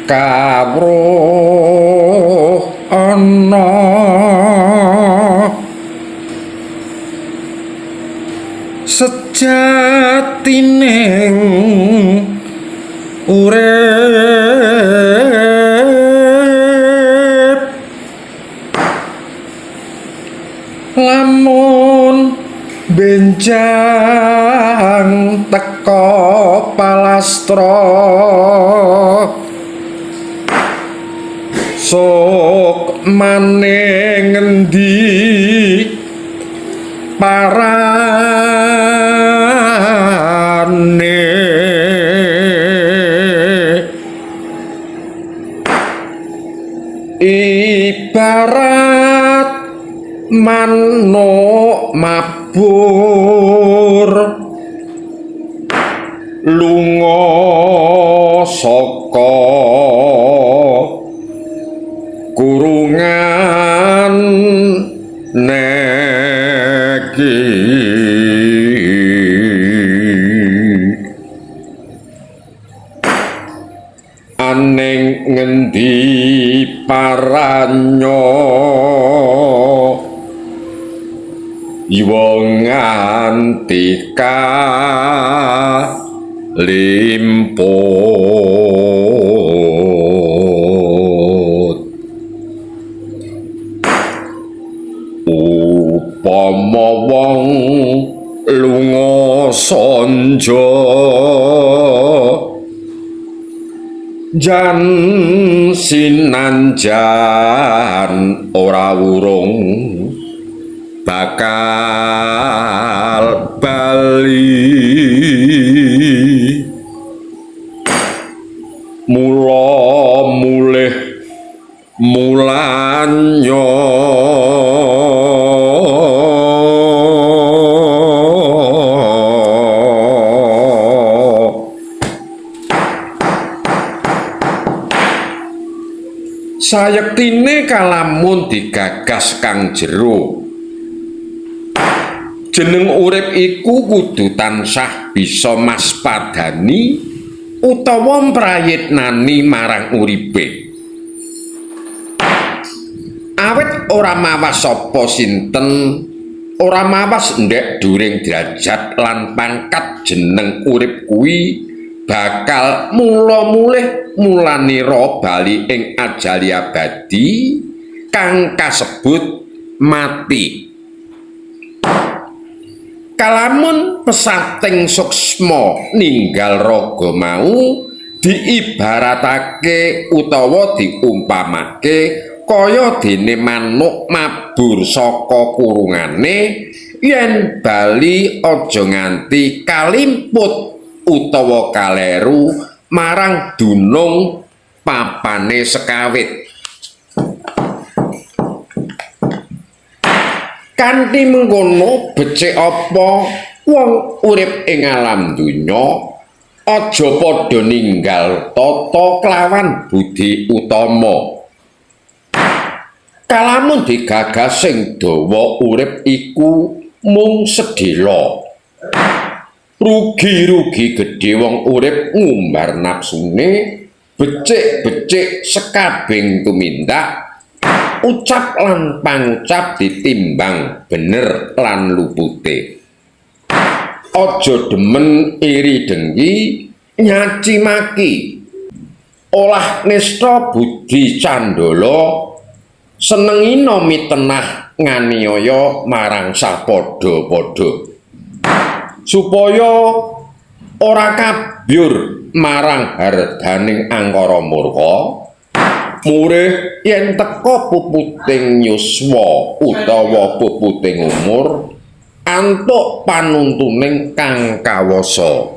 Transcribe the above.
Kawruh ana sejatining urip, lamun benjang teka palastra sok mane ngendi parane. Ibarat manuk mabur lunga saka kurungan neki. Aneng ngendi paranyo iwa nganti kalimput. Upama wong lunga sanja jan sinanjan ora wurung bakal bali. Mula mulih mulanyo sayektine kalamun digagas kang jero. Jeneng urip iku kudu tansah bisa maspadani utawa mprayitnani marang uripe. Awit ora mawas sapa sinten, ora mawas ndek during derajat lan pangkat jeneng urip kuwi bakal mula mulih mulanira bali ing ajali abadi kang kasebut mati. Kalamun pesating suksma ninggal raga mau diibaratake utawa diumpamake kaya dene manuk mabur saka kurungane yen bali aja nganti kalimput utawa kaleru marang dunung papane sekawit. Kanthi mengkono becik apa wong urip ing alam donya aja padha ninggal tata kelawan budi utama. Kalamun digagas sing dawa urip iku mung sedhela. Rugi-rugi gedhe wong urip ngumbar nafsune, becik-becik sekabehing tumindak, ucap lan pangucap ditimbang bener lan lupute. Aja demen iri dengki, nyaci maki, olah nista budi candala, senengina mitenah nganiaya marang sapadha-padha, supaya ora kabyur marang hardaning angkara murka. Murih yen teka puputing yuswa utawa puputing umur, antuk panuntuning kang kawasa.